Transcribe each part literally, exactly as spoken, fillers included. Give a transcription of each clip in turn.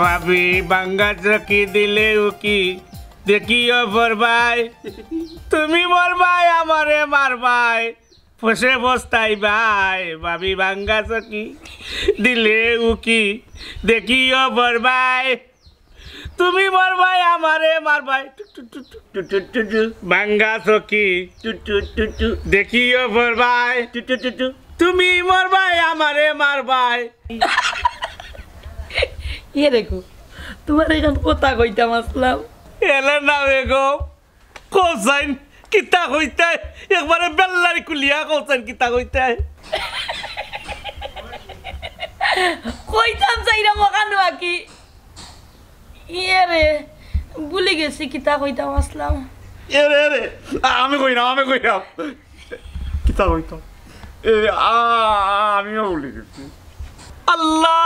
ভাবি ভাঙ্গা চকি দিলে উকি, দেখিও পড়বায়। তুমি মরবায় আমারে মারবায়, পশে পস্তাইবায়। ভাবি ভাঙ্গা চকি দিলে উকি, দেখিও পড়বায়। তুমি মরবায় আমারে মারবায়। টু টু টু টু টু টু টু। ভাঙ্গা চকি টু টু টু টু। দেখিও পড়বায়। টু টু টু টু। তুমি মরবায় আমারে মারবায়। ইয়ে দেখো, তুমারে অখন কথা কইতাম আছলাম। এলে না বেগম, কও চাইন কিতা কইতায়, একবারে বেল্লারি খুলিয়া কও চাইন কিতা কইতায়। কইতাম চাইরাম অখানো আকি। ইয়ে রে, ভুলি গেছি কিতা কইতাম আছলাম। এ রে, এ রে, আ-, আমি কইরাম, আমি কইরাম। কিতা কইতাম? এ, আ-, আ-, আমিও ভুলি গেছি। আল্লাহ,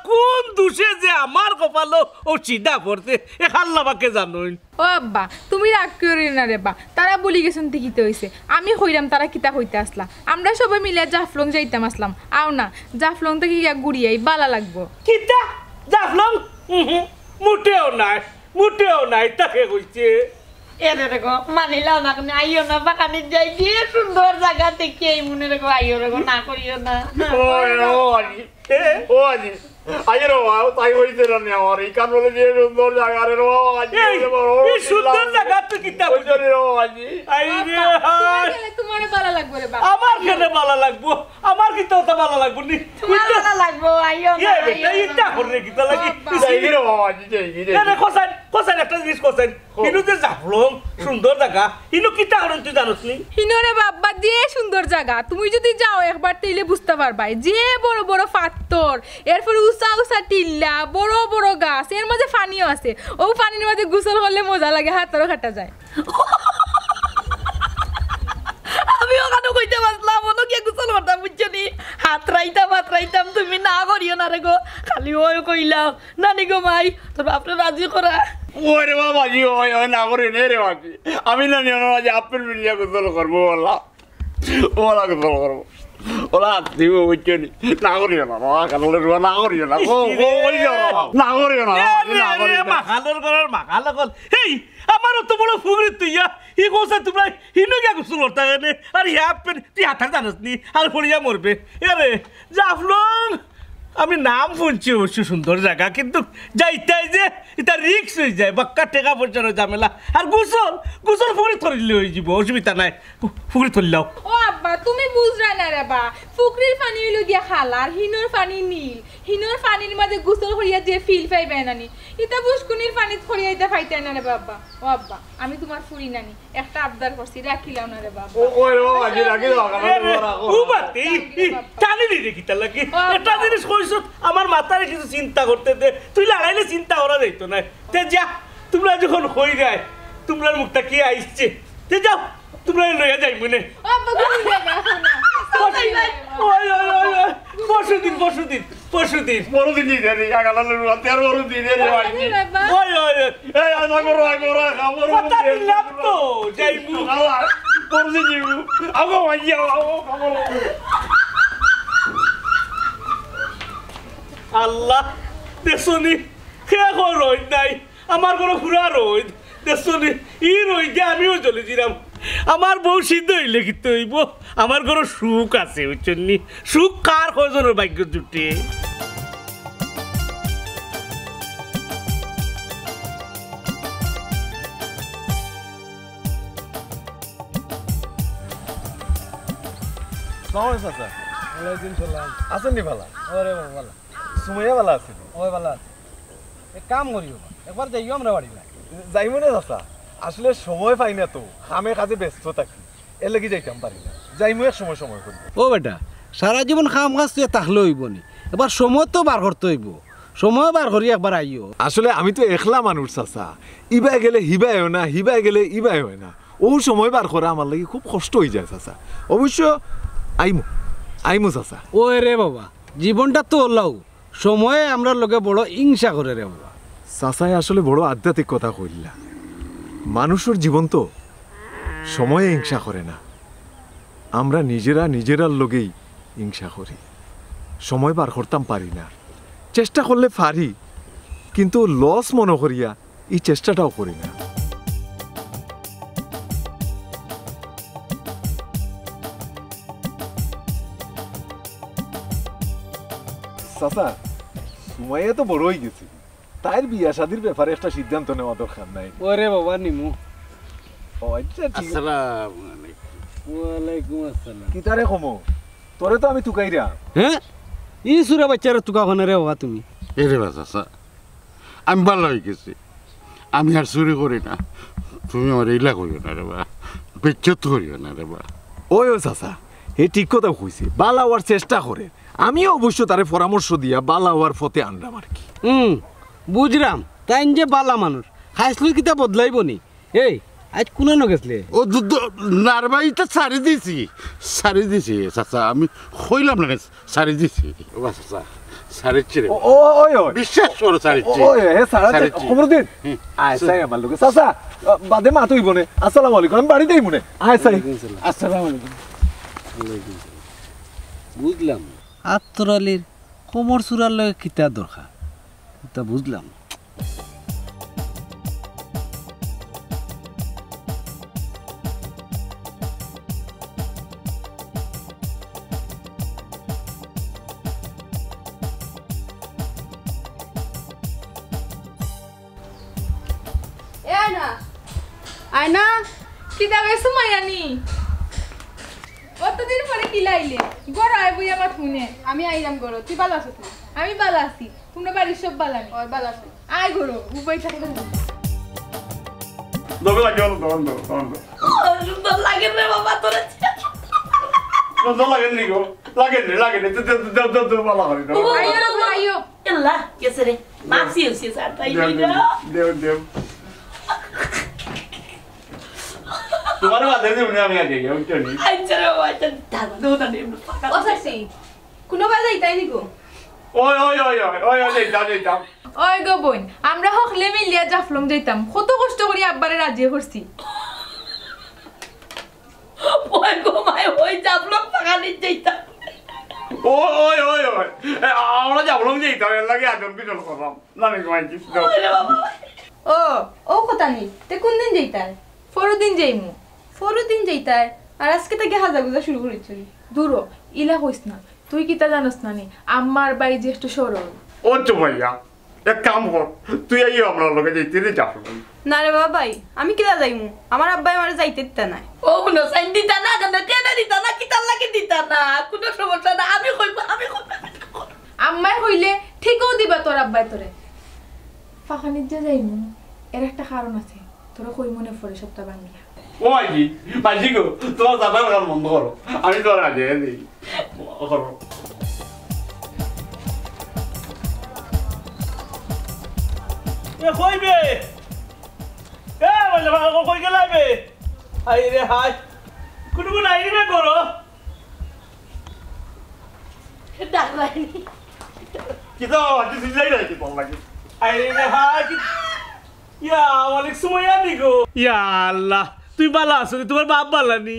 কোন দুষে যে আমার কপালো অউ সিধা পড়ছে, এক আল্লাহ পাকে জানইন। ও আব্বা, তুমি রাগ করিও না রে বা, তারা ভুলি গেছইন তে কিতা অইছে? আমি কইরাম তারা কিতা কইতা আছলা। আমরা সবে মিলিয়া জাফলং যাইতাম আছলাম, আও না, জাফলং থাকি গিয়া ঘুরি আই, বালা লাগবো। কিতা? জাফলং? উহু, মুটেও নায়, মুটেও নায়, ইতা কে কইছে? এ রে রে গো, মানিলাও না কেনে, আইও না, বাগানে যাই গিয়া সুন্দর জাগা দেখি আইমুনে রে গো, আইও রে গো, না করিও না। ওই, ও আজি, এ? ও আজি, আইও রে বাবা, তাই কইছে না নি আমার, ইখান বলে যে সুন্দর জাগা রে বাবা, আজি এই, বলে বড় এই সুন্দর জাগা তুই কিতা ওই বুঝলি? জন্য রে বাবা, আজি। আই রে বাবা, তোমার হায়। গেলে তোমারে বালা লাগবো রে বাবা। আমার কেনে বালা লাগবো? আমার কিতা অতা বালা লাগবো নি? তোমার বালা লাগবো, আইও না, এ বেটা, আইও ইতা না। করে কিতা লাগি? বাবা। যাই রে বাবা, আজি যাই রে। এ রে, কোসাইন, কোসাইন, একটা জিনিস কোসাইন। ও। ইনো যে জাফলং, সুন্দর জাগা, ইনো কিতা করইন তুই জানোস নি? হিনো রে বাবা, যে সুন্দর জাগা, তুমি যদি যাও একবার তাইলে বুঝতা পারবায়। যে বড় বড় পাত্থর, এরপরে উচা উচা টিল্লা, বড় বড় গাছ, এর মাঝে পানিও আছে। অউ পানির মাঝে গোসল করলে মজা লাগে, হাতরও কাটা যায়। আমি অখানো কইতাম আছলাম, অনো গিয়া গোসল করতাম, বুঝছো নি? হাতরাইতাম, হাতরাইতাম, তুমি না করিও না রে গো। খালি অউ কইলাম, নানি গো মাই, তোর বাপরে রাজি করা। ওই রে বাবাজি, ওই, ওই, না করি নে রে বাবাজি। আমি না নিয়ে বাবাজি, আপেল মিলিয়া গোসল করবো, ওলা। ওলা গোসল করবো। ওলা আত্তি, ও বুঝছো নি? না করিও না, বাবা, কারণ রুয়া না করিও না। ও, ও, ওই যে বাবা, না করিও না, বাবাজি, না এ, করিও এ, না। মাখালর ঘরর মাখাল অকল। এই, আমার অত বড় ফুকরি তুই ইয়া, ই কোসা তোমরা হিনো গিয়া গোসল করতা কেনে? আর ইয়া আপেল, তুই হাতার জানোস নি? আর পড়িয়া মরবে। এ রে, জাফলং, আমি নাম হুনছি অবশ্য সুন্দর জাগা, কিন্তু যাইতায় যে ইটা রিস্ক অইযায়, বাক্কা টেকা পয়সার ঝামেলা। আর গোসল, গোসল ফুকরিত করিলে অইযিবো, অসুবিধা নাই, ফু-, ফুকরিত করিলাও। ও আব্বা, তুমি বুঝরায় না রে বা, ফুকরির পানি অইলো গিয়া কালা, আর হিনোর পানি নীল। হিনোর পানির মাঝে গোসল করিয়া যে feel পাইবায় নানি, ইতা ফুসকুনির পানিত করিয়া ইতা পাইতায় না রে বাবা। ও আব্বা, আমি তোমার ফুরি নানি, একটা আবদার করছি, রাখিলাও না রে বাবা। ও, ওই রে বাবা, রাখি, রাখি দাও, রাখো, এ রে, রাখো। ও বাতি, টানি দিলে কিতা লাগে? ও বাবা। একটা জিনিস কইছো, আমার মাথারে কিছু চিন্তা করতে দে। তুই লাগাইলে চিন্তা করা যাইতো না। তে যা, তোমরা যখন কইরায়, তোমরার মুখটা কি আইছে? তে যাও, তোমরা লইয়া যাইমুনে। ও আব্বা, ঘুম লাগে এখন না। ওই, ওই, ওই, ওই, পরশু দিন, পরশু দিন। পরশু দিন। বড় দিন দিন রে, আগালা লড়ু, আতে আর বড় দিন রে, ভাই। আরে বাবা। ওই, ওই, ওই। এই, আয় না করো, আয় করো, আয় খাবো, কথা দিলাম তো, যাইমু। আল্লাহ, বড় দিন যাইমু। আগো, ভাই, যাও, আগো, খাবো। আল্লাহ, দেখছো নি? কে কই রইদ নাই? আমার ঘরো পুরা রইদ। দেখছো নি? ই রইদে আমিও জ্বলি দিলাম। আমার বউ সিদ্ধ অইলে কিতা অইবো? আমার ঘরো সুখ আছে, বুঝছো নি? সুখ কার কয়জনর ভাগ্যো জুটে? সালাম আলাইকুম, চাচা। ওয়ালাইকুম সালাম। আছেন নি ভালা? ওরে বাবা, ভালা। সুমাইয়া ভালা আছে নি? ওই ভালা আছে। এক কাম করিও, একবার যাইও আমরা বাড়ি না। যাইমু নে চাচা, আসলে সময় পাই না তো, কামে কাজে ব্যস্ত থাকি, এর লাগি যাইতাম পারি না। যাইমু এক সময় সময় করি। ও বেটা, সারা জীবন কাম কাজ তুই থাকলে অইবো নি, এবার সময় তো বার করতে অইবো, সময় বার করি একবার আইও। আসলে আমি তো একলা মানুষ চাচা, ইবায় গেলে হিবায় অয় না, হিবায় গেলে ইবায় অয় না, অউ সময় বার করা আমার লাগি খুব কষ্ট অইযায় চাচা। অবশ্য আইমু, আইমু চাচা। ওই রে বাবা, জীবনটা তো অলাউ, সময়ে আমরার লগে বড় হিংসা করে রে বাবা। চাচায় আসলে বড় আধ্যাত্মিক কথা কইলা। মানুষর জীবন তো সময়ে হিংসা করে না, আমরা নিজেরা নিজেরার লগেই হিংসা করি। সময় বার করতাম পারি না, চেষ্টা করলে পারি, কিন্তু লস মনো করিয়া ই চেষ্টাটাও করি না। চাচা, সুমাইয়া তো বড় অইগেছে, তাইর বিয়া শাদির ব্যাপারে একটা সিদ্ধান্ত নেওয়া দরকার নাই? ওরে বাবা, নিমু। ও আচ্ছা, ঠিক আছে। আসসালামু আলাইকুম। ওয়ালাইকুম আসসালাম। কিতারে কমো? তোরে তো আমি তুকাইরাম। হ্যাঁ? ই সুরা বাচ্চারে তুকাও কেনে রে বাবা তুমি? এরে বা চাচা, আমি বালা অইগেছি, আমি আর চুরি করি না। তুমি আমারে ইলা কইও না রে বা, বেইজ্জত করিও না রে বা। ওই ও চাচা, হে ঠিক কথা কইছে, বালা অওয়ার চেষ্টা করে। আমিও অবশ্য তারে পরামর্শ দিয়া বালা অওয়ার পথে আনরাম আর কি। হুম, বুঝরাম, তাইন যে বালা মানুষ, খাইছলু কিতা বদলাইবো নি? এই, আইজ কুনানো গেছলে? ও দু-, দু-, না রে বা, ইতা ছাড়ি দিছি, ছাড়ি দিছি, চাচা, আমি কইলাম না, ছাড়ি দিছি। ও বা চাচা, ছাড়িছি রে। ও, ও, ওই, ওই। বিশ্বাস করো, ছাড়িছি। ও, ওই, হে, ছাড়া, ছাড়িছি। কমরুদ্দিন, হুম। আয়, চাই আমার লগে। চাচা, আ, বাদে মাত অইবো নে। আসসালামু আলাইকুম, আমি বাড়িত আইমু নে। আয়, চাই। ওয়ালাইকুম আসসালাম। আসসালামু আলাইকুম। ওয়ালাইকুম আসসালাম। বুঝলাম। আত্তর আলীর কমর চুরার লগে কিতা দরকার? তা বুঝলাম। এ আয়না, আয়না, কিতা বে সুমাইয়া নি? অতদিন পরে কিলা আইলে? ঘরো আয় বইয়া মাত হুনে। আমি আইলাম ঘরো, তুই বালা আছস নি? আমি বালা আছি। তুমরা বাড়ির সব বালা নি? অয়, বালা আছি। আয় ঘরো, উবাই থাকি। দমে লাগে, দম, দম, দম, দম। ও, সুন্দর লাগে রে বাবা তোরে। সুন্দর লাগে নি গো? লাগে নি, লাগে নি। তো, তো, তো, তো, তো, বালা হয় না। ও, আইও রে, আইও। আল্লাহ, গেছে রে। মাসি হইছে, স্যার, তাই দেও, না? দেও, দেও, দেও। তোমার বাদে দেব না, আমি আগে গিয়ে, উঠে নি। আচ্ছা রে বাবা, আচ্ছা, দাঁড়া, দাঁড়া, দাঁড়া, এমনি ফাঁকা ও চাচি, কুনো বাজাই তাই নিব? ওই, ওই, ওই, ওই, ওই, ওই, যাইতাম, যাইতাম। ওই গো বইন, আমরা হকলে মিলিয়া জাফলং যাইতাম। কত কষ্ট করি আব্বারে রাজি করছি। ওই গো মাই, ওই জাফলং পাকানি যাইতাম। ও, ওই, ওই, ওই। এ, আমরা জাফলং যাইতাম, এর লাগি আয়োজন পিছন করলাম। না, নি, ঘুমাই গেছি, যাও। ওরে বাবা। ও, ও কথা নি। তে কোন দিন যাইতায়? পরদিন যাইমু। পরদিন যাইতায়? আর আজকে থাকি হাজা গুজা শুরু করিছনি? দূরো, ইলা কইস না। তুই কিতা জানোস না নি? আমার বাই যে একটু সরল। ও তো ভাইয়া, এক কাম কর, তুই আইও আমরার লগে যাইতে রে জাফলং। না রে বাবাই, আমি কিলা যাইমু? আমার আব্বাই আমারে যাইতে দিতা নায়। ও হুনো, সাইন দিতা না, কেনে, কেনে দিতা না, কিতার লাগি দিতা না? কুনো সমস্যা না, আমি কইমু, আমি কইমু। আম্মায় কইলে ঠিকও দিবা তোর আব্বায় তোরে। ফাঁকানিত যে যাইমু, এর একটা কারণ আছে, তোরে কইমু নে পরে সবটা ভাঙ্গিয়া। ও মাইজি, মাইজি গো, তোমার জাফলং খান বন্ধ করো, আমি তোমার আগে দেই। এ, কই বে? এ, বলে, বা, ও কই গেলাই বে? হায় রে হায়। কুনু কুনু আইডি বে করো। ডাকলাইনি। কিতা বাবা, কিছু যাই না, কি বল লাগে? আরে রে হায়, কি ইয়া, ওয়ালাইকুম সুমাইয়া নি গো। ইয়া আল্লাহ, তুমি বালা আছো নি? তোমার বাপ বালা নি?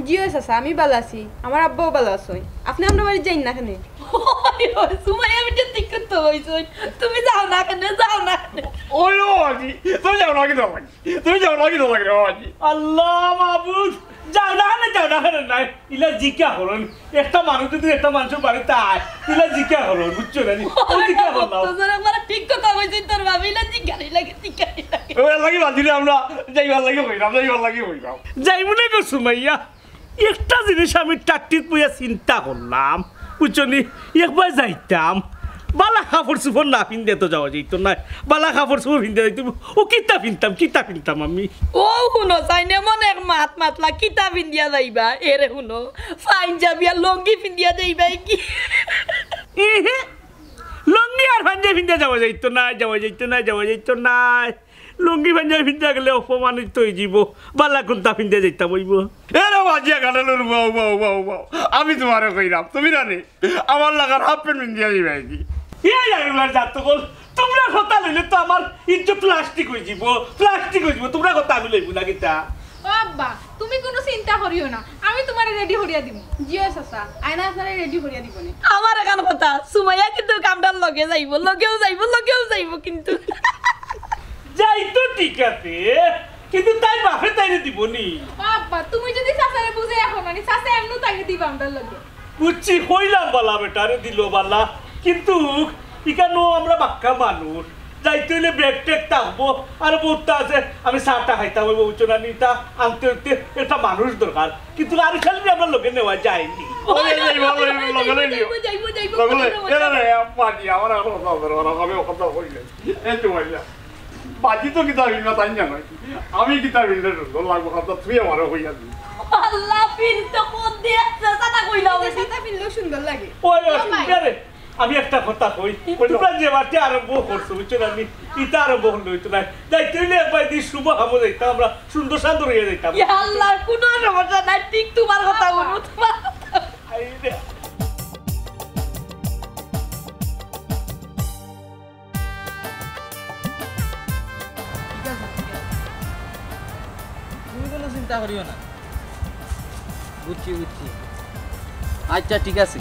জি অয় চাচা, আমি বালা আছি, আমার আব্বাও বালা আছইন। আপনে আমরার বাড়িত যাইন না কেনে? ওই, ওই, সুমাইয়া বেটি ঠিক করতে কইছইন। তুমি যাও না কেনে, যাও না কেনে? ওই ও আজি, তুমি যাও না কেনে বাবা? তুমি যাও না কেনে বাবা আজি? আল্লাহ মাবুদ, যাও না কেনে, যাও না কেনে নাই। ইলা জিকা করইন, একটা মানুষ যদি একটা মানুষর বাড়িত আয়, ইলা জিকা করইন, বুঝছো না নি? ও জিকা করলাম। তো স্যার, একবার ঠিক কথা কইছইন তোর ভাবি, ইলা জিকারই লাগে, জিকারই লাগে। ও, এর লাগি বাজি না আমরা, যাইবার লাগি কইলাম, যাইবার লাগি কইলাম। যাইমু না গো সুমাইয়া, একটা জিনিস আমি টাট্টিত বইয়া চিন্তা করলাম, বুঝছো নি? একবার যাইতাম, বালা কাপড় চোপড় না ফিন্দে তো যাওয়া যাইতো নায়, বালা কাপড় চোপড় ফিন্দে যাইতো, ও কিতা ফিনতাম, কিতা ফিনতাম আমি? ও হুনো, চাইন এমন এক মাত মাতলা, কিতা ফিন্দিয়া যাইবা? এরে হুনো, পাঞ্জাবি আর লুঙ্গি ফিন্দিয়া যাইবা কি? ইহে, লুঙ্গি আর পাঞ্জাবি ফিন্দিয়া যাওয়া যাইতো নায়, যাওয়া যাইতো নায়, যাওয়া যাইতো নায়। লুঙ্গি পাঞ্জাবি ফিন্দিয়া গেলে অপমানিত অইযিবো, বালা কুন্তা ফিন্দিয়া যাইতাম অইবো। এরে বাজিয়া গাডালর বউ, বউ, বউ, বউ। আমি তোমারে কইরাম, তুমি জানি, আমার লাখান হাফ প্যান্ট ফিন্দিয়া যাইবায় কি? এ জানিবার জাত কল, তুমরার কথা লইলে তো আমার ইজ্জত প্লাস্টিক অইযিবো, প্লাস্টিক অইযিবো, তুমরার কথা আমি লইমু না কিতা? ও আব্বা, তুমি কুনু চিন্তা করিও না, আমি তুমারে রেডি করিয়া দিমু। জি অয় চাচা, আয়না আপনারে রেডি করিয়া দিবো নে। আমার এখান কথা, সুমাইয়া কিন্তু আমরার লগে যাইবো, লগেউ যাইবো, লগেউ যাইবো কিন্তু। যাইতো ঠিক আছে, কিন্তু তাইর বাপে তাইরে দিবো নি। বাবা, তুমি যদি চাচারে বুঝাইয়া কও না নি, চাচা এমনেউ তাইরে দিবা আমরার লগে। বুঝছি, কইলাম বালা বেটারে দিলো বালা, কিন্তু ইখানো আমরা বাক্কা মানুষ, যাইতে অইলে ব্যাগ ট্যাগ থাকবো, আর বউত আছে, আমি চা টা খাইতাম অইবো, বুঝছো না নি? ইতা আনতে অইতে একটা মানুষ দরকার, কিন্তু আর খালি আমরার লগে নেওয়া যায়নি। ওই, ওই, ওই, ওই, ওই, লগে লই নিও। যাইবো, যাইবো, যাইবো, লগে লই, যাইবো, এ, যাইবো। এ, এ, পাজি, আমার আর কথা হবে না, আমি কথা কই নাই। এই তো ভাইয়া, বাজি তো কিতা হইল না, তাই না নয়? আমি কিতা হইল না, সুন্দর লাগবো, কথা তুই আমারও হইয়া দিবি। আল্লাহ, ফির তো কোন দিয়ে আসছে, সাদা কইলা ওই সাদা ফিরলেও সুন্দর লাগে। ওই, ওই, ও ভাই। শুনবে রে, আমি একটা কথা কই, কি বলো? তোমরা যে বাটে আরম্ভ করছো, বুঝছো না? আমি ইটা আরম্ভ করলে হইতো না। যাইতে হইলে একবার দি শুভ হামো যাইতাম, আমরা সুন্দর সান্দর হইয়া যাইতাম। ইয়া আল্লাহ, কোনো সমস্যা নাই, ঠিক তোমার কথা বলবো, তোমার কথা। আই রে। ঠিক আছে, ঠিক আছে। তুমি কোনো চিন্তা করিও না। বুঝছি, বুঝছি। আচ্ছা, ঠিক আছে।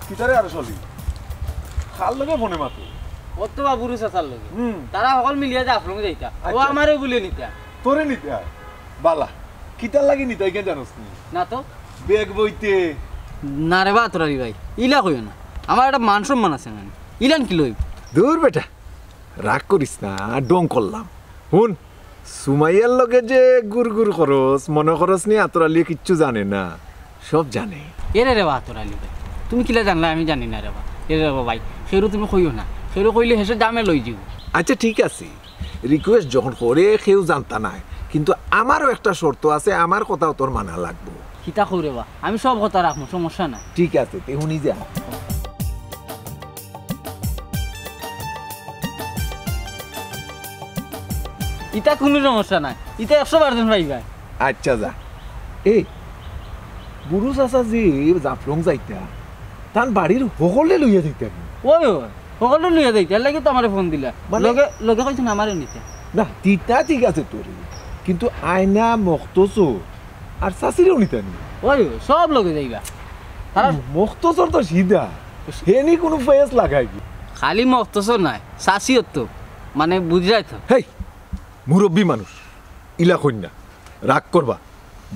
কিতারে আর চলি? কার লগে ফোনে মাতো? অত বা বুরু চাচার লগে। হুম। তারা হকল মিলিয়া জাফলং যাইতা। ও আচ্ছা। আমারে বুলে নিতা। তোরে নিতা? বালা। কিতার লাগি নিতা, ইখান জানোস নি? না তো। ব্যাগ বইতে। না রে বা, তোরা রে ভাই। ইলা কইও না। আমার একটা মান সম্মান আছে, মানে। ইলান কি লইব? দূর বেটা। রাগ করিস না, ঢং করলাম। হুন, সুমাইয়ার লগে যে গুড় গুড় করস, মনে করস নি আতর আলীয়ে কিচ্ছু জানে না, সব জানে। এরে রে বা আতর আলী ভাই, তুমি কিলা জানলা আমি জানি না রে বা। এরে রে বা ভাই, কেউরে তুমি কইও না, কেউরে কইলে হেষে দামে লই যিবো। আচ্ছা ঠিক আছে, request যখন করে কেউ জানতা নায়, কিন্তু আমারও একটা শর্ত আছে, আমার কথাও তোর মানা লাগবো। কিতা কও রে বা, আমি সব কথা রাখমু, সমস্যা নাই। ঠিক আছে, তে হুনি যা। ইতা কুনু সমস্যা নাই, ইতা একশো percent পাইবা। আচ্ছা যা। এই, বুরু চাচা যে জাফলং যাইতা, তান বাড়ির হকলরে লইয়া যাইতা নি? ওই, ওই, হকলরে লইয়া যাইতা, এর লাগি তো আমারে ফোন দিলা। মানে? লগে, লগে কইছইন আমারে নিতা। না, তিতা ঠিক আছে তোরে, কিন্তু আয়না, মখতছর আর চাচিরেও নিতা নি? ওই, ওই, সব লগে যাইবা। তারা মখতছর তো সিধা, হেনি কুনু ফেস লাগাইবি? খালি মখতছর নায়, চাচিও তো, মানে, বুঝরায় তো। হেই, মুরব্বি মানুষ, ইলা কইন না, রাগ করবা,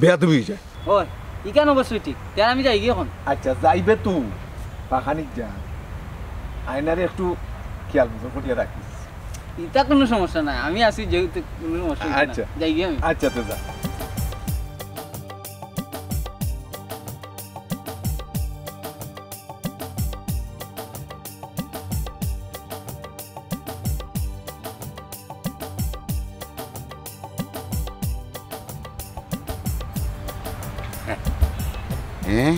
বেয়াদবি অই যায়। ওই, ইখান অবশ্যই ঠিক। তে আমি যাইগি অখন। আচ্ছা, যাইবে তো, পাখানিত যা। আয়নারে একটু খেয়াল নজর করিয়া রাখিস। ইতা কুনু সমস্যা নাই, আমি আছি যেহেতু, কুনু সমস্যা নাই। আচ্ছা। যাইগি আমি। আচ্ছা, তো যা। হ্যাঁ?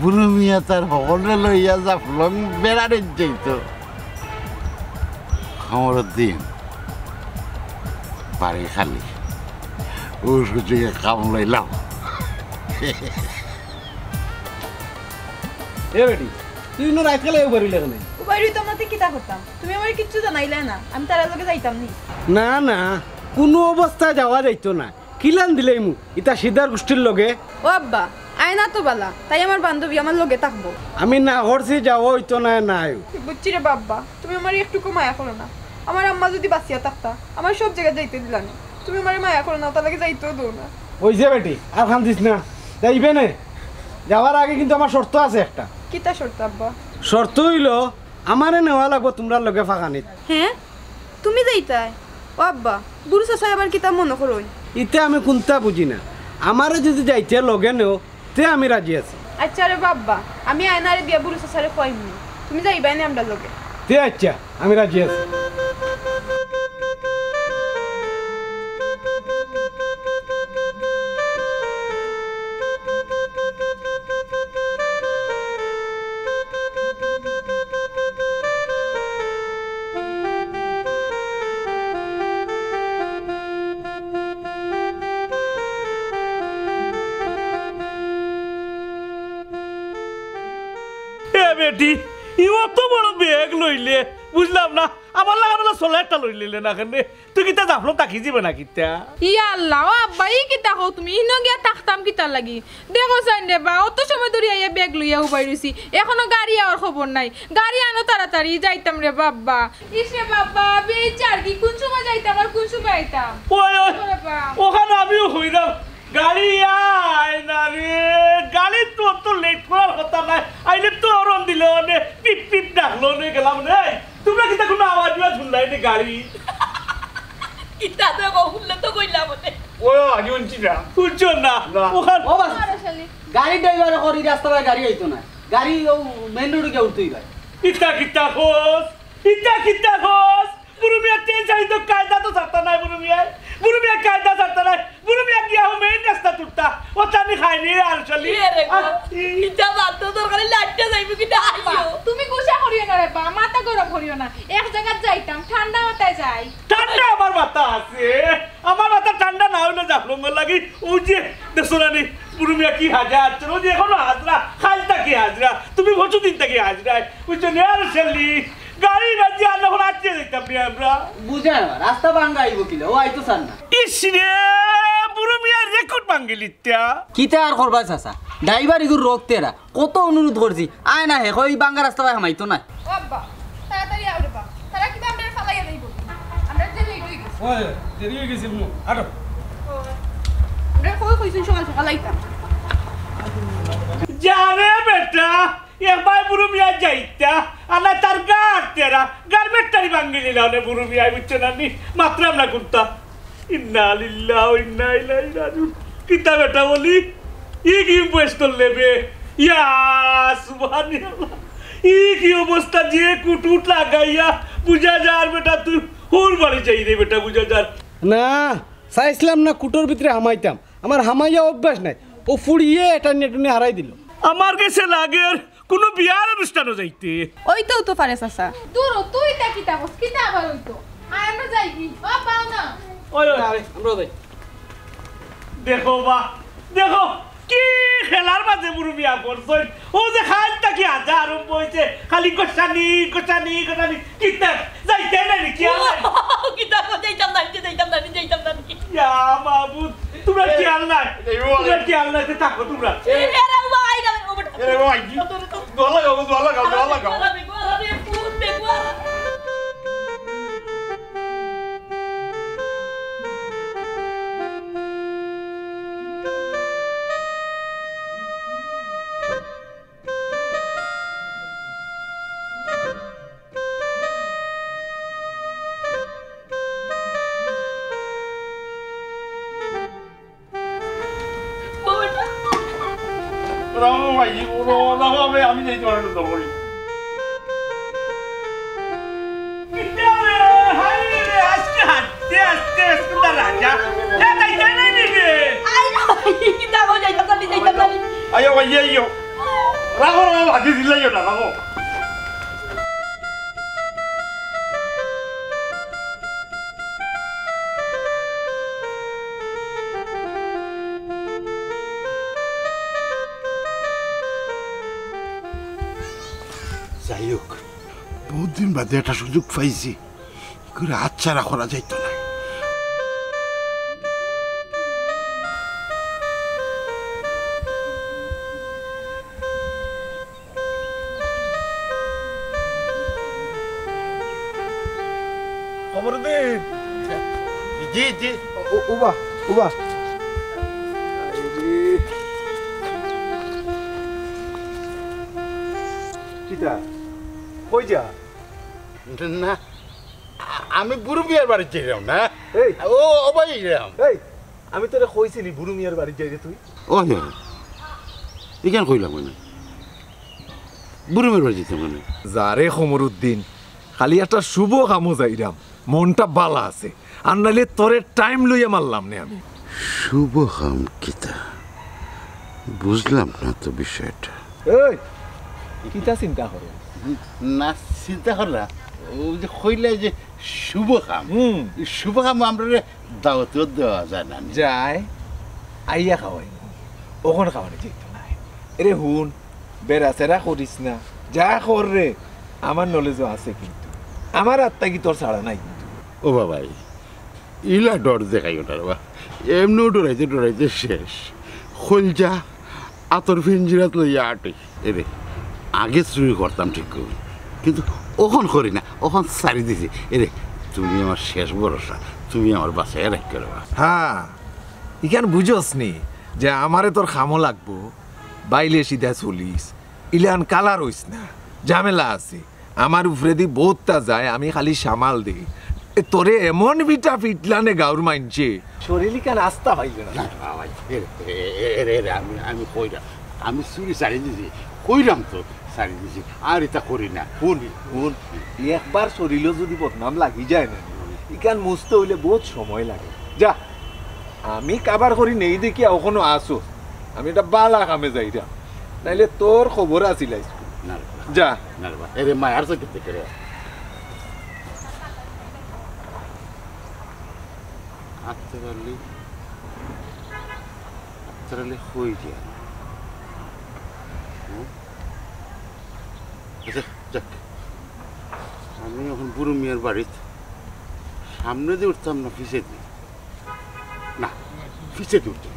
বুরু মিয়া তার হকলরে লইয়া জাফলং বেড়ারে যাইতো। কামড়ুদ্দিন, বাড়ি খালি। ও সুযোগে কাম লইলাম। এ বেটি, তুই ইনো রাইত কালে উবাইরিলে কেনে? উবাইরি তো আমরা কিতা করতাম? তুমি আমারে কিচ্ছু জানাইলায় না, আমি তারার লগে যাইতাম নি। না, না, কুনু অবস্থায় যাওয়া যাইতো না। কিলান দিলাইমু, ইতা সিদার গুষ্টির লগে। ও আব্বা, আয়না তো বালা, তাই আমার বান্ধবী আমার লগে থাকবো। আমি না করছি, যাওয়া অইতো নায়, নায়। বুঝছি রে বা আব্বা, তুমি আমারে একটুকু মায়া করো না। আমার আম্মা যদি বাঁচিয়া থাকতা, আমারে সব জাগাত যাইতে দিলা না। তুমি আমারে মায়া করো না, তার লাগি যাইতেও দেও না। অইছে বেটি, আর কান্দিস না, যাইবে নে। যাওয়ার আগে কিন্তু আমার শর্ত আছে একটা। কিতা শর্ত আব্বা? শর্ত অইলো, আমারে নেওয়া লাগবো তুমরার লগে পাখানিত। হ্যাঁ? তুমি যাইতায়? ও আব্বা, বুরু চাচায় আবার কিতা মনো করইন? ইতা আমি কুন্তা বুঝি না। আমারে যদি যাইতে লগে নেও, তে আমি রাজি আছি। আচ্ছা রে বা আব্বা, আমি আয়নারে দিয়া বুরু চাচারে কইমু। তুমি যাইবায় নে আমরার লগে? তে আচ্ছা, আমি রাজি আছি। এটি, ই অত বড় ব্যাগ লইলে, বুঝলাম না, আমার লাখান অলা চলা একটা লইলে না কেনে? তুই কিতা জাফলং থাকি যিবে না কিতা? ইয়া আল্লাহ, ও আব্বা, ই কিতা কও তুমি? ইনো গিয়া থাকতাম কিতার লাগি? দেখো চাইন রে বা, অত সময় ধরি আইয়া ব্যাগ লইয়া উবাই রইছি, এখনো গাড়ি আওয়ার খবর নাই। গাড়ি আনো তাড়াতাড়ি, যাইতাম রে বাব্বা। ইস রে বাব্বা, বেই চারগি, কোন সময় যাইতাম আর কোন সময় আইতাম? ওই, ওই, ওরে বা। ওখানে আমিও হইলাম, গাড়ি আয় না রে, গাড়ি তো অত লেট করার কথা নাই, আইলে তো হরন দিল নে, পিপ পিপ ডাকলো নে, গেলাম নে। তোমরা কিতা কোনো আওয়াজ উওয়াজ হুনলায় নি গাড়ি? কিতা তো গো, হুনলে তো কইলাম নে। ও, আমি হুনছি না। হুনছো না? না। ওখান ও বাস, আরে শালি। গাড়ি ড্রাইভারে করি রাস্তা বায় গাড়ি আইতো না। গাড়ি ও মেইন রোডে গিয়া উঠতই ভাই। ইতা কিতা কস? ইতা কিতা কস? বুরু মিয়া ট্রেন চালিত কায়দা তো ছাড়তা নাই বুরু মিয়া। বুরু মিয়া কায়দা ছাড়তা নাই। বুরু মিয়া গিয়া হো মেইন রাস্তা তুলতা। ও তানি খাইনি আর শালি। এ রে গো, আর ইটা বাদ তো তোর খালি লাইটটা যাইবো কি না? আব্বা, আইও। তুমি গুসা করিও না রে বা, মাথা গরম করিও না। এক জাগাত যাইতাম, ঠান্ডা মাথায় যাই। ঠান্ডা আমার মাথা আছে। আমার মাথা ঠান্ডা না হইলে জাফলংর লাগি। ওই যে, দেখছো না নি, বুরু মিয়া কি হাজরা আছে। ওই যে এখনো হাজরা, কাইল থাকি হাজরা। তুমি পরশু দিন থাকি হাজরা। বুঝছো নি আর শালি? গাড়ি বাজি আর এখন আটকে যাইতাম নি আমরা। বুঝে না, রাস্তা ভাঙ্গা আইবো কিলা? ও আইতো চার না। ইস রে, বুরু মিয়ার রেকর্ড ভাঙ্গিলিতা। কিতা আর করবা চাচা? ড্রাইভার ইগুর রোগ তেরা। কত অনুরোধ করছি, আয় না হে, কই ভাঙ্গা রাস্তা বায় হামাইতো না। ও আব্বা, তাড়াতাড়ি আও রে বা। তারা কিবা আমরারে ফালাইয়া যাইবো? আমরা যে লেট হই গেছি। ওই, দেরি হই গেছে, বুনু। আটো। ও, আমরা কই কইছইন সকাল সকাল আইতাম। যা রে বেটা, এর বায় বুরু মিয়া যাইতা, আনা তার গার তেরা, গার বেটারি ভাঙ্গিলিলা অনে বুরু মিয়া, বুঝছো না নি? মাতরাম না কুন্তা। ইন্না লিল্লাহি ওয়া ইন্না ইলাইহি রাজিউন। কিতা বেটা বলি? ই কি বয়স তোর লেবে? ইয়া সুবহানাল্লাহ। ই কি অবস্থা যে কুটুট লাগাইয়া? বুঝা যার বেটা তুই হুর বাড়ি যাই রে বেটা, বুঝা যার। না, চাইছিলাম না কুটোর ভিতরে হামাইতাম। আমার হামাইয়া অভ্যাস নাই। ও ফুড়িয়ে এটা নেটুনে হারাই দিল। আমার গেছে লাগের কুনু বিয়ার অনুষ্ঠানো যাইতে। ওই তো, তো পারে চাচা। দূর হ, তুই তা কিতা কস? কিতা আবার ওই তো? আয় আমরা যাই কি? ও পাও না। ওই, ওই। আরে, আমরা যাই। দেখো বা, দেখো, কি খেলার মাঝে বুরু মিয়া পড়ছইন। ও যে কাইল থাকি আজা আরম্ভ হইছে, খালি গোসানি, গোসানি, গোসানি। কিতা? যাইতে নাই নি, খেয়াল নাই? কিতা কই যাইতাম না, যাইতাম না, যাইতাম না। ইয়া মাবুদ, তোমরা খেয়াল নাই। এই ও তোমরা খেয়াল নাই, তে থাকো তোমরা। এ, এরে ভাই, এরে ভাই, কি? দোয়া লাগাও, দোয়া লাগাও, দোয়া লাগাও। রামু ভাই, ও রামু ভাই, আমি যাই তোমার সাথে দৌড়ি। কিতা রে? হায় রে, আজকে হাঁটতে হাঁটতে স্কুলটা রাজা। এ, তাই তাই নাই নি রে? আই না, কিতা গো, যাইতাম না, যাইতাম না। আইও ভাই, আইও। রাখো, রাখো, হাতি দিলাইও না, রাখো। যাই হোক, বহুত দিন বাদে একটা সুযোগ পাইছি, করে হাতছাড়া করা যাইতো না। খবর দে। জি, জি। ও, ও, উবা, উবা। কিতা? কই যা? না, আ-, আমি বুরু মিয়ার বাড়িত যাইরাম না। এই। ও, ও ভাই, যাইরাম। এই, আমি তোরে কইছিনি বুরু মিয়ার বাড়িত যাইরে তুই? ওই, ওই। ইখান কইলাম মানে। বুরু মিয়ার বাড়িত যাইতাম মানে। যা রে কমরুদ্দিন, খালি একটা শুভ কামো যাইরাম। মনটা বালা আছে। আর নাইলে তোরে টাইম লইয়া মারলাম নে আমি। শুভ কাম কিতা? বুঝলাম না তো বিষয়টা। এই, কিতা চিন্তা করো? না, চিন্তা কর না। ওই যে কইলে যে শুভ কাম। হুম। এই শুভ কাম আমরারে দাওয়াতও দেওয়া যায় না। যায়, আইয়া খাওয়াই। অখন খাওয়ানি যাইতো নায়। এরে হুন, বেড়াছেড়া করিস না। যা কর রে, আমার নলেজও আছে কিন্তু। আমার আত্মা কি তোর ছাড়া নাই কিন্তু। ও বাবাই, ইলা ডর দেখাইও না রে বা। এমনেও ডরাইতে ডরাইতে শেষ। খলজা আতর ফিঞ্জিরাত লইয়া আটে। এরে, আগে চুরি করতাম ঠিক করি, কিন্তু অখন করি না, অখন ছাড়ি দিছি। এরে, তুমি আমার শেষ ভরসা, তুমি আমার বাঁচাইয়া রাখিও রে বা। হ্যাঁ, ইখান বুঝস নি যে আমারে তোর কামো লাগবো, বাইলে সিধা চলিস, ইলান কালা রইস না, ঝামেলা আছে। আমার উপরেদি বউততা যায়, আমি খালি সামাল দেই। এ, তোরে এমন বিটা পিটলানে গাউর মাইনষে, শরীল ইখান আস্তা পাইল না। না, বাবা, এরে, এরে, এরে, এরে, আমি, আমি কইরাম, আমি চুরি ছাড়ি দিছি, কইরাম তো, ছাড়ি দিছি, আর ইতা করি না। হুন, হুন, একবার শরীলও যদি বদনাম লাগি যায় না, ইখান মুছতে অইলে বউত সময় লাগে। যা, আমি কাবার করি নেই দেখিয়া অখনো আছো, আমি একটা বালা কামে যাইরাম, নাইলে তোর খবর আছিল আইজকু। না রে বা। যা। না রে বা। এরে মায়ার চোখে দেখে রে। আনতে পারলি, আনতে পারলি কই দিয়া? হুম? আচ্ছা, যাক। আমি অখন বুরু মিয়ার বাড়িত সামনেদি উঠতাম না পিছেদি? না, পিছেদি উঠতাম।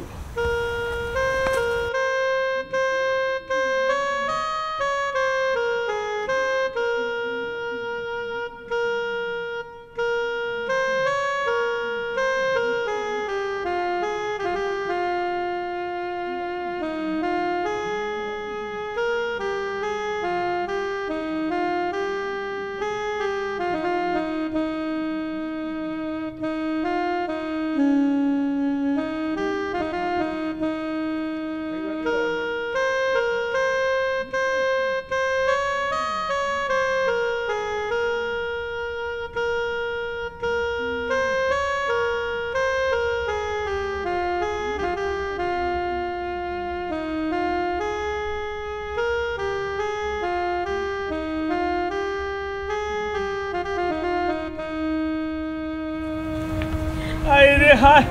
হায় রে হায়।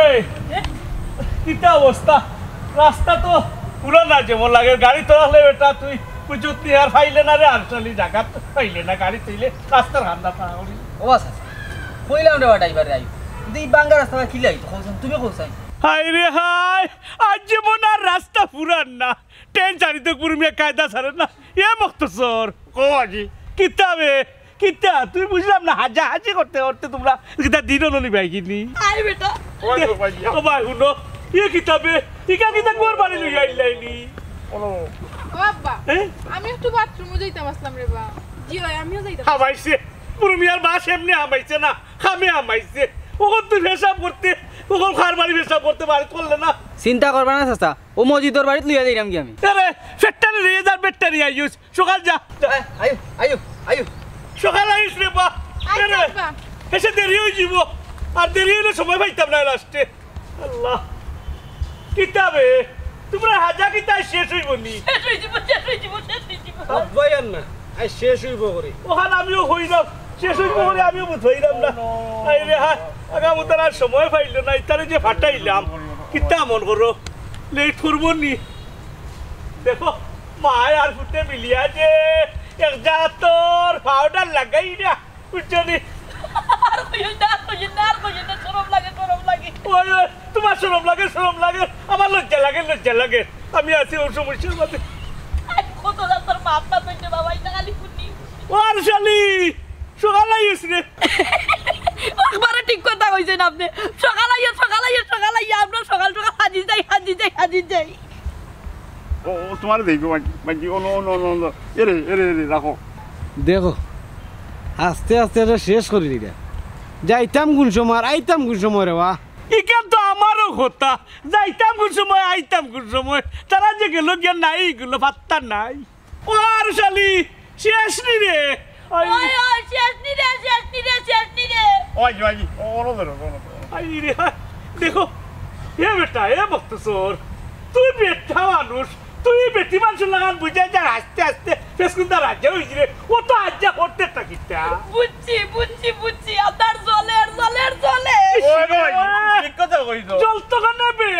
এই, কিতা অবস্থা? রাস্তা তো পুরা না যেমন লাগে, গাড়ি তো আসলে বেটা তুই বুঝত নি আর পাইলে না রে, আর চলি জাগা তো পাইলে না, গাড়ি তুইলে রাস্তার হান্দা পাওয়া করি। ও বাস আছে, কইলাম রে বা ড্রাইভার রে আইও, কিন্তু এই বাঙ্গা রাস্তা কিলা আইতো, কইছেন তুমি কইছেন। হায় রে হায়, আজ যেমন আর রাস্তা পুরান না, ট্রেন চালিত কুরমিয়া কায়দা ছাড়ে না, এ মক্তসর। ও আজি। কিতা বে? কিতা? তুই বুঝলাম না, হাজাহাজি করতে করতে তোমরা কিতা দিন অননি ভাই কিনি? আরে বেটা। ওই তো ভাই। ও ভাই, হুনো, ইয়ে কিতা বে? ইকা কিতা কুয়ার বাড়ি লইয়া আইলাইনি? ও আব্বা, হ্যাঁ? আমি একটু বাথরুমে যাইতাম আসলাম রে বা। জি ভাই, আমিও যাইতাম। হামাইছে, পুরো মিয়ার মাস এমনি হামাইছে না, খামে হামাইছে। ওখান তুই পেশাব করতে, ওখান খার বাড়ি পেশাব করতে বাড়ি করলে না। চিন্তা করবা না চাচা, ও মজিদর বাড়িত লইয়া যাইরাম কি আমি। আরে, ফেট্টারি লইয়া যার, ফেট্টারি আইস। সকাল যা। আ-, আয়ু, আয়ু, আয়ু। সকাল আইস রে বা। আচ্ছা, এরে, আব্বা। এসে দেরি অই যিবো। আর দেরি অইলে সময় পাইতাম না লাস্টে। আল্লাহ। কিতা বে? তোমরা হাজা কিতা শেষ অইবো নি? শেষ অই যিবো, শেষ অই যিবো, শেষ অই যিবো। আব্বাই আর না, আই শেষ অইবো করি। ওখান আমিও কইলাম, শেষ অইবো করি আমিও বুঝাইলাম না। আই রে হা, আগামু তার আর সময় পাইল না, ইতারে যে ফাটাইলাম। কিতা মন করো? লেট করবো নি? দেখো, মায় আর ফুতে মিলিয়া যে এক জাতর পাউডার লাগাই না, বুঝছো নি? আর কইও না, আর কইও না, আর কইও না, শরম লাগে, শরম লাগে। ওই, ওই, তোমার শরম লাগে, শরম লাগে, আমার লজ্জা লাগে, লজ্জা লাগে। আমি আছি ওর সমস্যার মাঝে। আই কত জাতর মাপ না কইতে বাবা, এটা খালি ফুটি। ও আর শালি, সকাল আইস রে। একবারে ঠিক কথা কইছেন আপনি। সকাল আইয়া, সকাল আইয়া, সকাল আইয়া, আমরা সকাল সকাল হাজি যাই, হাজি যাই, হাজি যাই। ও, ও, তোমারে দেখবো, মাইজি, মাইজি, ও, নো, নো, নো, নো। এরে, এরে, এরে, রাখো। দেখো, আস্তে আস্তে এটা শেষ করি দিরা। যাইতাম কোন সময় আর আইতাম কোন সময় রে বা? ইখান তো আমারও কথা। যাইতাম কোন সময়, আইতাম কোন সময়। তারা যে গেল গিয়া নাই, এগুলো পাত্তা নাই। ও আর শালি, শেষ নি রে? আই। ওই, ওই, শেষ নি রে, শেষ নি রে, শেষ নি রে। ওই, ওই, ও, ওরো ধরো, ওরো ধরো। আই রে, হায়, দেখো, এ বেটা, এ মক্তসর, তুই বেটা মানুষ, তুই বেটি মানুষর লাগান বুঝাই যার আস্তে আস্তে ফেসকুন্দা রাজা হইছি রে, ও তো আজ্জা করতে একটা কিতা। বুঝছি, বুঝছি, বুঝছি, আপনার জলের, জলের, জলের। ওই, ওই, ঠিক কথা কইছো। জল তো কেন বে?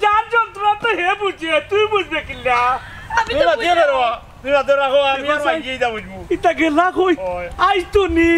যার যন্ত্রণা তো হে বুঝে, তুই বুঝবে কিলা? আর তুমি না, দিয়ে বেরো। তুমি রাতে রাখো, আমি আর মাইকেই যা বুঝবো। ইতা গেলা কই? ওই। আইস তো নি।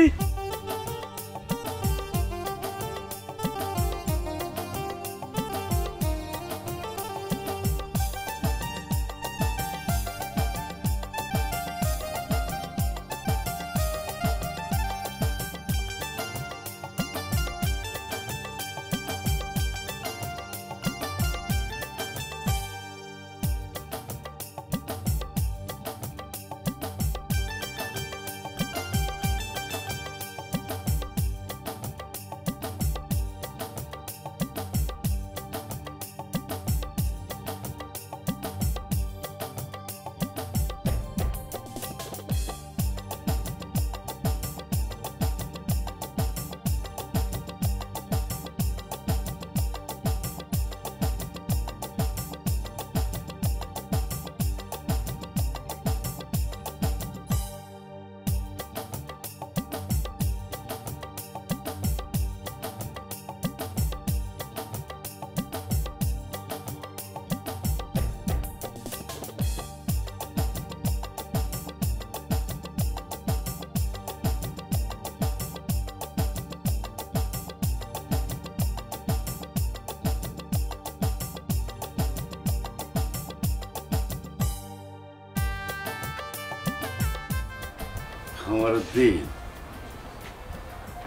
আমার দিন,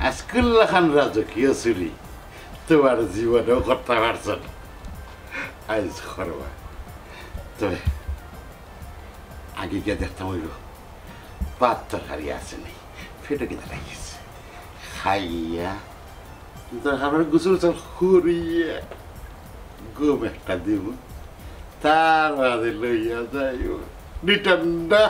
আজকুল্লা খান রাজকীয় চুরি তোমার জীবনেও করতে পারছো না। আইজ করবা। তবে আগে গিয়া দেখতাম অইবো, ভাত তরকারি আছে নি, পেটো কিতা লাগিছে। খাইয়া, দরকার পড়লে গোসল টোসল করিয়া, ঘুম একটা দিমু, তার বাদে লইয়া যাইমু। নি ঠান্ডা।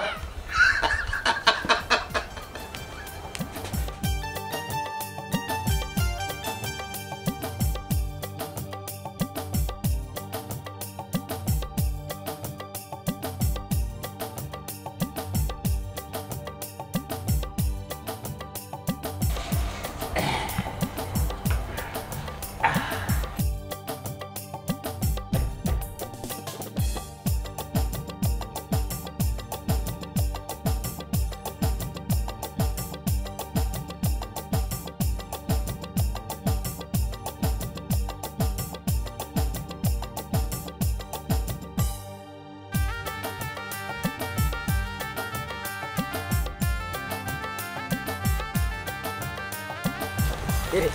এরে,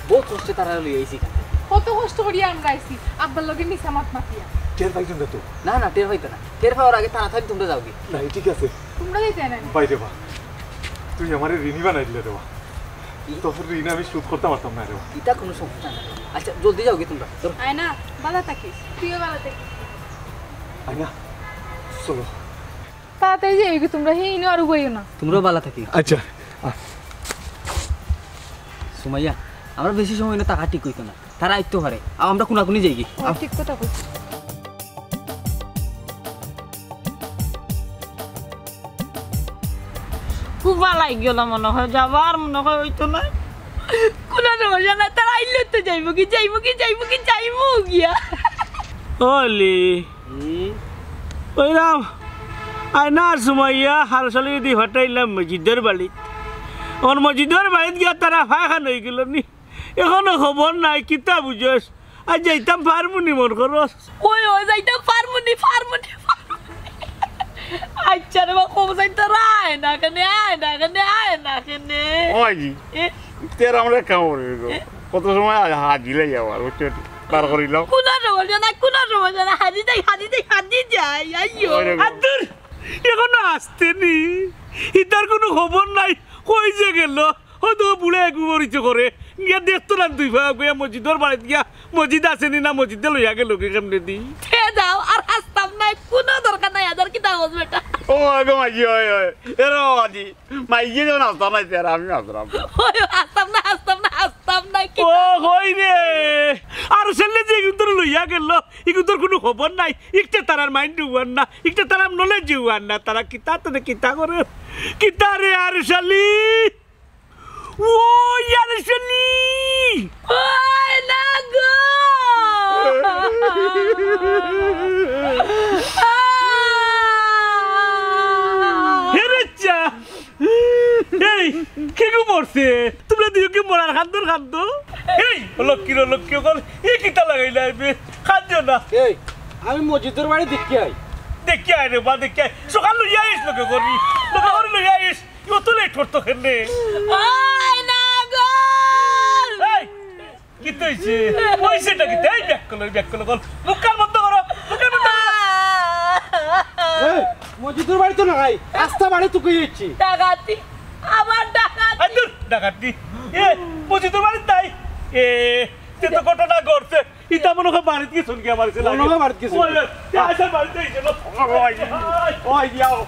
বহুত কষ্টে তারা লই আইছি এখান থেকে। কত কষ্ট করিয়া আমরা আইছি, আব্বার লগে মিছা মাত মাতিয়া। টের পাইছইন না তো? না, না, টের পাইতো না। টের পাওয়ার আগে তাড়াতাড়ি তোমরা যাওগি। না, এই ঠিক আছে। তোমরা যাইতে না। বাইরে বা, তুই আমারে ঋণী বানাই দিলে রে বা। তোর ঋণ আমি শোধ করতাম পারতাম না রে বা। ইটা কোনো সমস্যা না। আচ্ছা, জলদি যাওগি তোমরা। ধরো। আয়না, বালা থাকিস। তুইও বালা থাকিস। আয়না, চলো। তাড়াতাড়ি যাইগি তোমরা, হে ইনো আর উবাইও না। তোমরাও বালা থাকিও। আচ্ছা। সুমাইয়া, আমরা বেশি সময় না থাকা ঠিক অইতো না। তারা আইতো পারে। আও, আমরা কোনাকুনি যাইগি। ও, আও। ঠিক কথা কইছো। খুব ভালাই গেল মনে হয়, যাবার মনে হয় অইতো না। কোনো সমস্যা নাই, তারা আইলে তো যাইমুগি, যাইমুগি, যাইমুগি, যাইমু গিয়া। ওলি। হুম? ওই রাম, আয়না আর সুমাইয়া হারসালি দি ফাটাইলাম মজিদর বাড়িত। অখন মজিদর বাড়িত গিয়া তারা ফায়খান অইগেল নি। এখনো খবর নাই, কিতা বুঝস? আর যাইতাম পারমুনি মন খরচ। ওই, ওই, যাইতাম পারমুনি, পারমুনি, পারমুনি। আচ্ছা রে বা, কম যাইতে রে, আয় না কেনে, আয় না কেনে, আয় না কেনে। ওই জি। এ? তের আমরা কাম করবে গো। এ? কত সময় আ-, হাজি লাই আবার, বুঝছো নি? বার করিলাম। কোনো সমস্যা নাই, কোনো সমস্যা নাই, হাজি যাই, হাজি যাই, হাজি যাই, আইও। ওই রে গো। আর দূর, এখনো আসতে নি। ইতার কোনো খবর নাই, কই যে গেল? হয়তো বুড়া একু মরিচে করে। গিয়া দেখতো না দুই ভাই গিয়া মসজিদর বাড়িত গিয়া, মসজিদ আছে নি না, মসজিদে লইয়া গেল কে কেমনে দি। তে যাও, আর হাসতাম না, কোনো দরকার নাই, আদার কিতা হস বেটা। ও গো মাঝি, ওই, ওই। এ রে মাঝি, মাইয়ে যেমন হাসতাম না, তেরা আমি হাসতাম। ওই, হাসতাম না, হাসতাম না, হাসতাম না, কি ও, কই রে? আর সেলে যে ইগুন্তর লইয়া গেল, ইগুন্তর কোনো খবর নাই। ইকটা তারার mind উয়ার না, ইকটা তারার knowledge উয়ার না। তারা কিতা তনে কিতা করে? কিতা রে আর শালি? ও ইয়ার শালি! ওই না গো! আ! করছে। তোমরা দুইও কি মরার কান্দর কান্দো? এই, ও লক্ষ্মীর, ও লক্ষ্মী অকল, ই কিতা লাগাইলা এবে? কান্দিও না। এই, আমি মজিদর বাড়ি দেখি আই। দেখি আয় রে বা, দেখি আয়। সকাল লইয়া আইস লগে করি। লগে করি লইয়া আইস। অত লেট করতো কেনে? ওই নাগল! এই, কিতা অইছে? অইছেটা কিতা? এই ব্যাক করো, ব্যাক করো, বল। মুখ কান বন্ধ করো, মুখ কান বন্ধ করো। এই, মজিদর বাড়ি তো নাই, আস্তা বাড়ি তো কই হইছি। ডাকাতি, আবার ডাকাতি। আই দূর, ডাকাতি। এ, মজিদর বাড়ি তাই? এ, সে তো ঘটনা ঘটছে। ইতা মনে হয় বাড়িত গেছুন কি আমার ছেলে? মনে হয় বাড়িত গেছুন। ওই, ওই, আচ্ছা, বাড়িত আইছে না। ওই, ওই, যাও।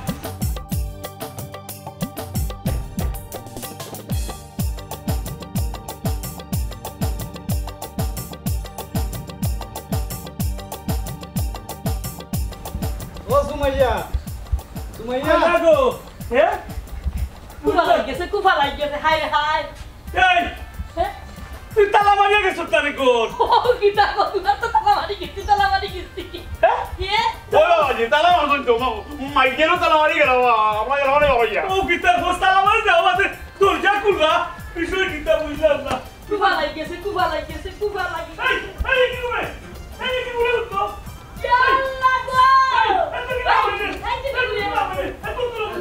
ও সুমাইয়া, সুমাইয়া। আয় না গো, হে? কুফা লাগি গেছে, কুফা লাগি গেছে, হায় রে হায়। এই, হে? তুই তালা মারিয়া গেছস তারে গো? ও, কিতা কও, তুই তো তালা মারি গেছিস, তালা মারি গেছিস। হে? হে? ওই বাবা, যে তালা মারছস তো, মা-, মাইকেরও তালা মারি গেল, বাবা, আমরা গেলাম রে বাবা, ইয়া। ও, কিতা কস, তালা মারি যাও, আমাদের দরজা খুললা, বিষয় কিতা বুঝলাম না। কুফা লাগি গেছে, কুফা লাগি গেছে, কুফা লাগি গেছে। এই, এই, কি করে? এই, কি করে উঠলো? ইয়া আল্লাহ গো! এই, এই, তুই কি করে? এই, তুই কি করে? এই, তুই কি করে?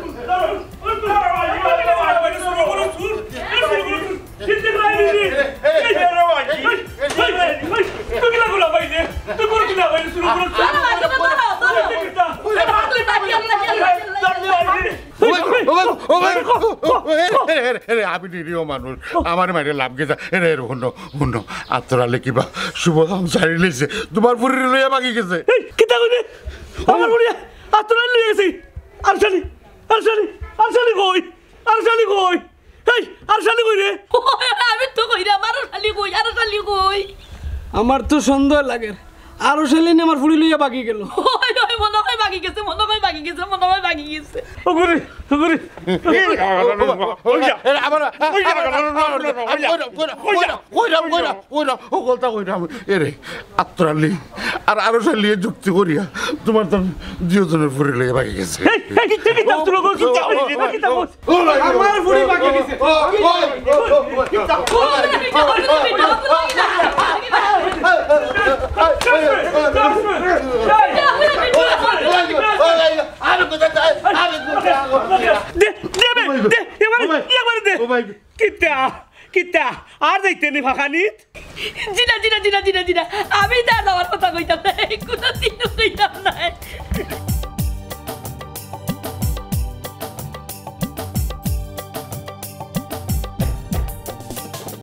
ও ভাই, ও ভাই, ও ভাই, ও, এ, এ, এ, এ, আমি নিরীহ মানুষ, আমার মাইরে লাভ গেছে। এরে, এরে, হুনো, হুনো, আতর আলী কিবা শুভ কাম ছাড়ি লইছে, তোমার ফুরিরে লইয়া ভাগি গেছে। এই, কিতা কইলে? আমার ফুরি আতর আলী লইয়া গেছে। আরশ আলী, আরশ আলী, আরশ আলী কই? আরশ আলী কই? এই, আরশ আলী কই রে? ওই, আমি তো কইরাম, আরশ আলী কই, আরশ আলী কই? আমার তো সন্দেহ লাগে, আরশ আলী নি আমার ফুরি লইয়া ভাগি গেল। ওই, ওই, মনে হয় ভাগি গেছে, মনে হয় ভাগি গেছে, মনে হয় ভাগি গেছে। ও গুরি, ও গুরি। এই, এই, এই, আবার, এই, আবার, এই, আবার, কইরাম, কইরাম, কইরাম, কইরাম, কইরাম, ও কথা কইরাম। এরে, আতর আলী আর আরশ আলী যুক্তি করিয়া তোমার তো দুইজনের ফুরি লইয়া ভাগি গেছে। এই, এই, এই, এই, এই, ও, ও, ও, ও, ও, আমার ফুরি ভাগি গেছে। ও, ও, ও, ও, ও, আমি কোথায় যাই? আমি কোথায় যাই? দে, দে বে, দে, এবারে, এবারে দে। ও ভাই। কিতা? কিতা? আর যাইতে নি ফাঁকানিত? জি না, জি না, জি না, জি না, জি না। আমি তার যাওয়ার কথা কইতাম না। এই কোনো দিনও কইতাম না।